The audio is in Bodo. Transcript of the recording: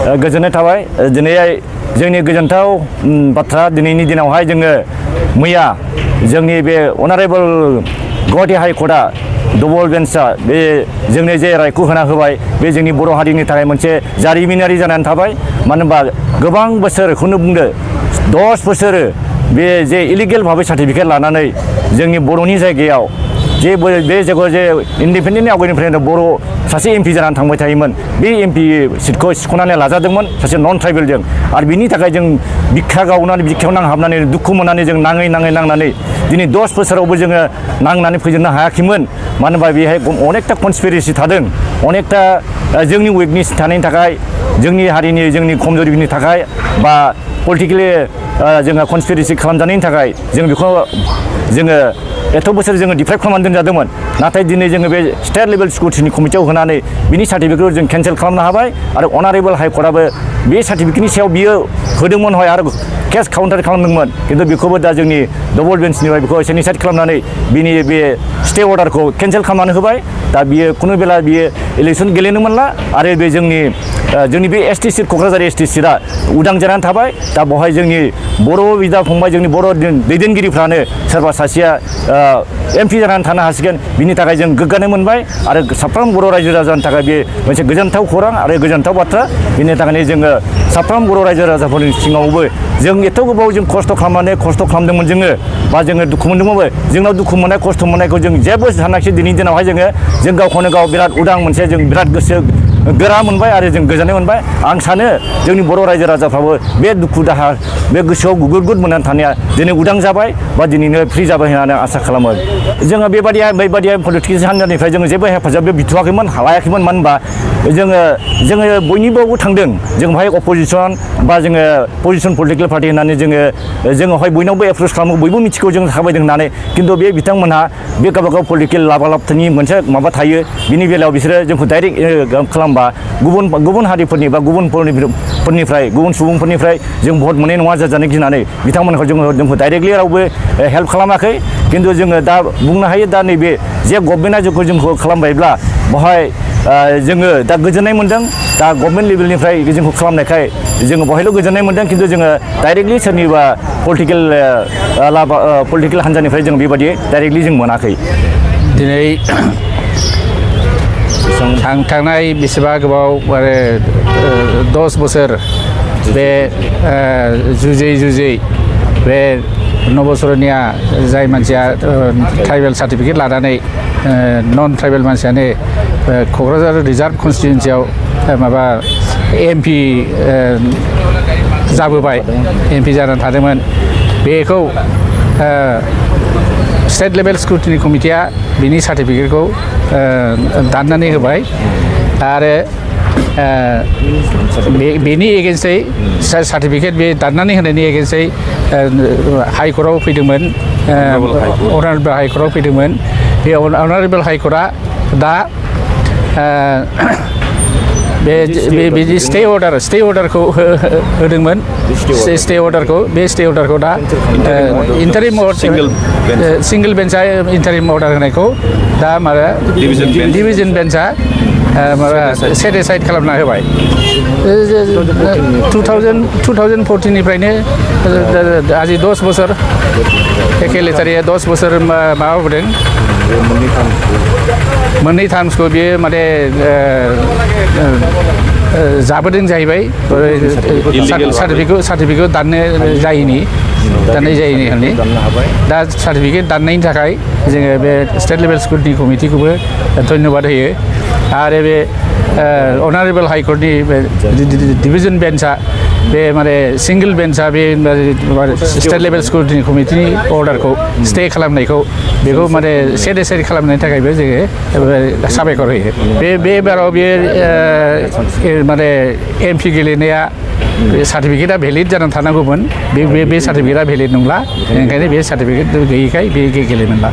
गोजोननाय थाबाय दिनै जोंनि गोजोनथाव बाथ्रा दिनैनि दिनावहाय जोङो मैया जोंनि बे अनारेबल गुवाहाटी हाइकर्टआ डबल बेन्चआ बे जोंनो जे रायखौ होना होबाय बे जोंनि बर' हारिनि थाखाय मोनसे जारिमिनारि जानानै थाबाय मानो होनबा गोबां बोसोरखौनो बुंदो 10 बोसोर बे जे इलिगेल भाबै सार्टिफिकेट लानानै जोंनि बर'नि जायगायाव जे बे जायगायाव जे इन्डिपेन्डेन्टनि आवगायनिफ्रायनो बर' सासे एमपि जानानै थांबाय थायोमोन बे एमपि सिटखौ सिख'नानै लाजादोंमोन सासे नन ट्राइबेलजों आरो बिनि थाखाय जों बिखा गावनानै बिखायाव नांहाबनानै दुखु मोननानै जों नांनानै दिनै 10 बोसोरावबो जोङो नांनानै फोजोबनो हायाखैमोन मानो होनबा बेहाय अनेकथा कनस्पिरेसि थादों अनेकथा जोंनि उइकनेस थानायनि थाखाय जोंनि हारिनि जोंनि खमजोरिनि थाखाय बा पलिटिकेलि जोङो कनस्पिरेसि खालामजानायनि थाखाय जों बेखौ जोङो एथ' बोसोर जोङो डिफ्राइभ खालामनानै दोनजादोंमोन नाथाय दिनै जोङो बे स्टेट लेभेल स्क्रुटिनि कमिटियाव होनानै बिनि सार्टिफिकेटखौ जों केन्सेल खालामनो हाबाय आरो अनारेबल हाइकर्टआबो बे सार्टिफिकेटनि सायाव बियो होदोंमोन हय आरो केस काउन्टार खालामदोंमोन खिन्थु बेखौबो दा जोंनि डबल बेन्चनिफ्राय बेखौ सेनिसाइड खालामनानै बिनि बे स्टे अर्डारखौ केन्सेल खालामनानै होबाय दा बियो खुनु बेला बियो इलेक्सन गेलेनो मोनला आरो बे जोंनि बे एसटि सिट क'क्राझार एसटि सिटआ उदां जानानै थाबाय दा बेवहाय जोंनि बर' बिदा फंबाय जोंनि बर' दैदेनगिरिफ्रानो सोरबा सासेया एमपि जानानै थानो हासिगोन बिनि थाखाय जों गोग्गानाय मोनबाय आरो साफ्रोम बर' रायजो राजानि थाखाय बे मोनसे गोजोनथाव खौरां आरो गोजोनथाव बाथ्रा बिनि थाखायनो जोङो साफ्रोम बर' रायजो राजाफोरनि सिङावबो जों एथ' गोबाव जों खस्थ' खालामदोंमोन जोङो बा जोङो दुखु मोनदोंमोनबो जोंनाव दुखु मोननाय खस्थ' मोननायखौ जों जेबो सानाखिसै दिनैनि दिनावहाय जों गावखौनो गाव बिराद उदां मोनसे जों बिराद गोसो गोरा मोनबाय आरो जों गोजोननाय मोनबाय आं सानो जोंनि बर' रायजो राजाफ्राबो बे दुखु दाहा बे गोसोआव गुगुर मोननानै थानाया दिनै उदां जाबाय बा दिनैनो फ्रि जाबाय होननानै आसा खालामो जोङो बेबायदिया पलिटिक्स हान्जानिफ्राय जोङो जेबो हेफाजाब बिथ'वाखैमोन लायाखैमोन मानो होनबा जोङो बयनिबावबो थांदों जों बेहाय अपोजिसन बा जोङो पजिसन पलिटिकेल पार्टि होननानै जोङो बयनावबो एप्रच खालामो बयबो मिथिगौ जों थाबायदों होननानै खिन्थु बे बिथांमोनहा बे गावबागाव पलिटिकेल लाबालाबनि मोनसे माबा थायो बिनि बेलायाव बिसोरो जोंखौ डाइरेक्ट खालामबा गुबुन हारिफोरनि बा गुबुन सुबुंफोरनिफ्राय जों भट मोननाय नङा जाजानो गिनानै बिथांमोनखौ जोंखौ डाइरेक्टलि रावबो हेल्प खालामाखै खिन्थु जोङो दा बुंनो हायो दा नैबे जे गभर्नमेन्टआ जोंखौ खालामबायब्ला बेवहाय जोङो दा गोजोननाय मोनदों दा गभर्नमेन्ट लेभेलनिफ्राय जोंखौ खालामनायखाय जोङो बेवहायल' गोजोननाय मोनदों खिन्थु जोङो डाइरेक्टलि सोरनिबा पलिटिकेल हान्जानिफ्राय जों बेबायदि डाइरेक्टलि जों मोनाखै दिनै थांनाय बेसेबा गोबाव आरो 10 बोसोर बे जुजै बे नबसरनिया जाय मानसिया ट्राइबेल सार्टिफिकेट लानानै नन ट्राइबेल मानसियानो क'क्राझार रिजार्भ कन्स्टिटुवेन्सियाव माबा एमपि जाबोबाय एमपि जानानै थादोंमोन बेखौ स्टेट लेभेल स्क्रुटिनि कमिटिया बिनि सार्टिफिकेटखौ दाननानै होबाय आरो बेनि एगेन्स्टै सार्टिफिकेट बे दाननानै होनायनि एगेन्स्टै हाइकर्टआव फैदोंमोन अनारेबल हाइकर्टआव फैदोंमोन बे अनारेबल हाइकर्टआ दा बिदि स्टे अर्डारखौ होदोंमोन स्टे अर्डारखौ दा इन्टारिम सिंगल बेन्चआ इन्टारिम अर्डार होनायखौ दा माबा डिभिजन बेन्चआ माबा सेटिसाइड खालामना होबाय 2014निफ्रायनो आजि 10 बोसोर एखे लेटारिया 10 बोसोर माबाबोदों मोननै टार्म्सखौ बियो माने जाबोदों जाहैबाय सार्टिफिकेट दाननाय जायैनि होननानै दा सार्टिफिकेट दाननायनि थाखाय जोङो बे स्टेट लेभेल स्क्रुटिनि कमिटिखौबो धन्यबाद होयो आरो बे अनारेबल हाइकर्टनि डिभिजन बेन्चआ बे माने सिंगल बेन्चआ बे स्टेट लेभेल स्क्रुटिनि कमिटिनि अर्डारखौ स्टे खालामनायखौ बेखौ माने सेटिसाइड खालामनायनि थाखायबो जोङो साबायखर होयो बे बाराव बे माने एमपि गेलेनाया सार्टिफिकेटआ भेलिड जानानै थानांगौमोन बे सार्टिफिकेटआ भेलिड नंला ओंखायनो बे सार्टिफिकेट गैयैखाय बे गेलेनो मोनला